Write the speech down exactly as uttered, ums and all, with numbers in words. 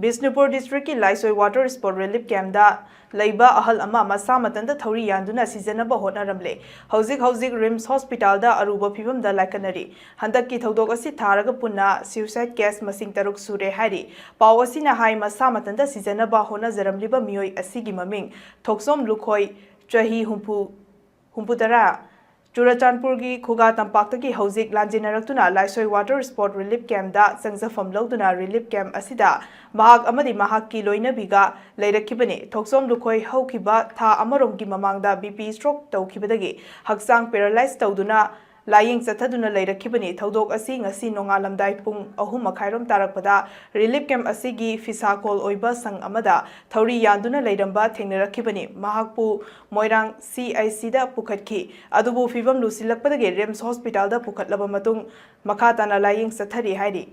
ꯕꯤꯁꯅꯨꯄꯨꯔ ꯗꯤꯁꯇ꯭ꯔꯤꯛꯀꯤ ꯂꯥꯏꯁꯣꯏ water sport relief ꯀꯦꯝꯞꯇ ꯂꯩꯕ ꯑꯍꯜ ꯑꯃ ꯃꯁꯥ ꯃꯊꯟꯇ ꯊꯧꯔꯤ ꯌꯥꯟꯗꯨꯅ ꯁꯤꯖꯅꯕ ꯍꯣꯠꯅꯔꯝꯂꯦ꯫ ꯍꯧꯖꯤꯛ ꯍꯧꯖꯤꯛ ꯔꯤꯝꯁ ꯍꯣꯁꯄꯤꯇꯥꯜꯗ ꯑꯔꯨꯕ ꯐꯤꯕꯝꯗ ꯂꯥꯏꯀꯠꯅꯔꯤ꯫ ꯍꯟꯗꯛꯀꯤ ꯊꯧꯗꯣꯛ ꯑꯁꯤ ꯊꯥꯔꯒ ꯄꯨꯟꯅ ꯁ꯭ꯌꯨꯁꯥꯏꯗ ꯀꯦꯁ ꯃꯁꯤꯡ ꯇꯔꯨꯛ ꯁꯨꯔꯦ ꯍꯥꯏꯔꯤ꯫ ꯄꯥꯎ ꯑꯁꯤꯅ ꯍꯥꯏ, ꯃꯁꯥ ꯃꯊꯟꯇ ꯁꯤꯖꯅꯕ ꯍꯣꯠꯅꯖꯔꯝꯂꯤꯕ ꯃꯤꯑꯣꯏ ꯑꯁꯤꯒꯤ ꯃꯃꯤꯡ ꯊꯣꯛꯆꯣꯝ ꯂꯨꯈꯣꯏ, ꯆꯍꯤ ꯍꯨꯝꯐꯨ, ꯍꯨꯝꯐꯨꯇꯔꯥ, ꯆꯨꯔꯆꯥꯟꯄꯨꯔꯒꯤ ꯈꯨꯒꯥ ꯇꯝꯄꯥꯛꯇꯒꯤ ꯍꯧꯖꯤꯛ ꯂꯥꯟꯖꯦꯟꯅꯔꯛꯇꯨꯅ ꯂꯥꯏꯁꯣꯏ ꯋꯥꯇꯔ ꯁ꯭ꯄꯣꯔꯠ ꯔꯤꯂꯤꯐ ꯀꯦꯝꯞꯇ ꯆꯪꯖꯐꯝ ꯂꯧꯗꯨꯅ ꯔꯤꯂꯤꯐ ꯀꯦꯝꯞ ꯑꯁꯤꯗ ꯃꯍꯥꯛ ꯑꯃꯗꯤ ꯃꯍꯥꯛꯀꯤ ꯂꯣꯏꯅꯕꯤꯒ ꯂꯩꯔꯛꯈꯤꯕꯅꯤ꯫ ꯊꯣꯛꯆꯣꯝ ꯂꯨꯈꯣꯏ ꯍꯧꯈꯤꯕ ꯊꯥ ꯑꯃꯔꯣꯝꯒꯤ ꯃꯃꯥꯡꯗ ꯕꯤ ꯄꯤ ꯁ꯭ꯇ꯭ꯔꯣꯛ ꯇꯧꯈꯤꯕꯗꯒꯤ ꯍꯛꯆꯥꯡ ꯄꯦꯔꯥꯂꯥꯏꯁ ꯇꯧꯗꯨꯅ ꯂꯥꯌꯦꯡ ꯆꯠꯊꯗꯨꯅ ꯂꯩꯔꯛꯈꯤꯕꯅꯤ꯫ ꯊꯧꯗꯣꯛ ꯑꯁꯤ ꯉꯁꯤ ꯅꯣꯡꯉꯥꯜꯂꯝꯗꯥꯏ ꯄꯨꯡ ꯑꯍꯨꯝ ꯃꯈꯥꯏꯔꯣꯝ ꯇꯥꯔꯛꯄꯗ ꯔꯤꯂꯤꯐ ꯀꯦꯝꯞ ꯑꯁꯤꯒꯤ ꯐꯤꯁꯥ ꯀꯣꯜ ꯑꯣꯏꯕ ꯁꯪ ꯑꯃꯗ ꯊꯧꯔꯤ ꯌꯥꯟꯗꯨꯅ ꯂꯩꯔꯝꯕ ꯊꯦꯡꯅꯔꯛꯈꯤꯕꯅꯤ꯫ ꯃꯍꯥꯛꯄꯨ ꯃꯣꯏꯔꯥꯡ ꯁꯤ ꯑꯥꯏ ꯁꯤꯗ ꯄꯨꯈꯠꯈꯤ꯫ ꯑꯗꯨꯕꯨ ꯐꯤꯕꯝ ꯂꯨꯁꯤꯜꯂꯛꯄꯗꯒꯤ ꯔꯤꯝꯁ ꯍꯣꯁꯄꯤꯇꯥꯜꯗ ꯄꯨꯈꯠꯂꯕ ꯃꯇꯨꯡ ꯃꯈꯥ ꯇꯥꯅ ꯂꯥꯌꯦꯡ ꯆꯠꯊꯔꯤ ꯍꯥꯏꯔꯤ꯫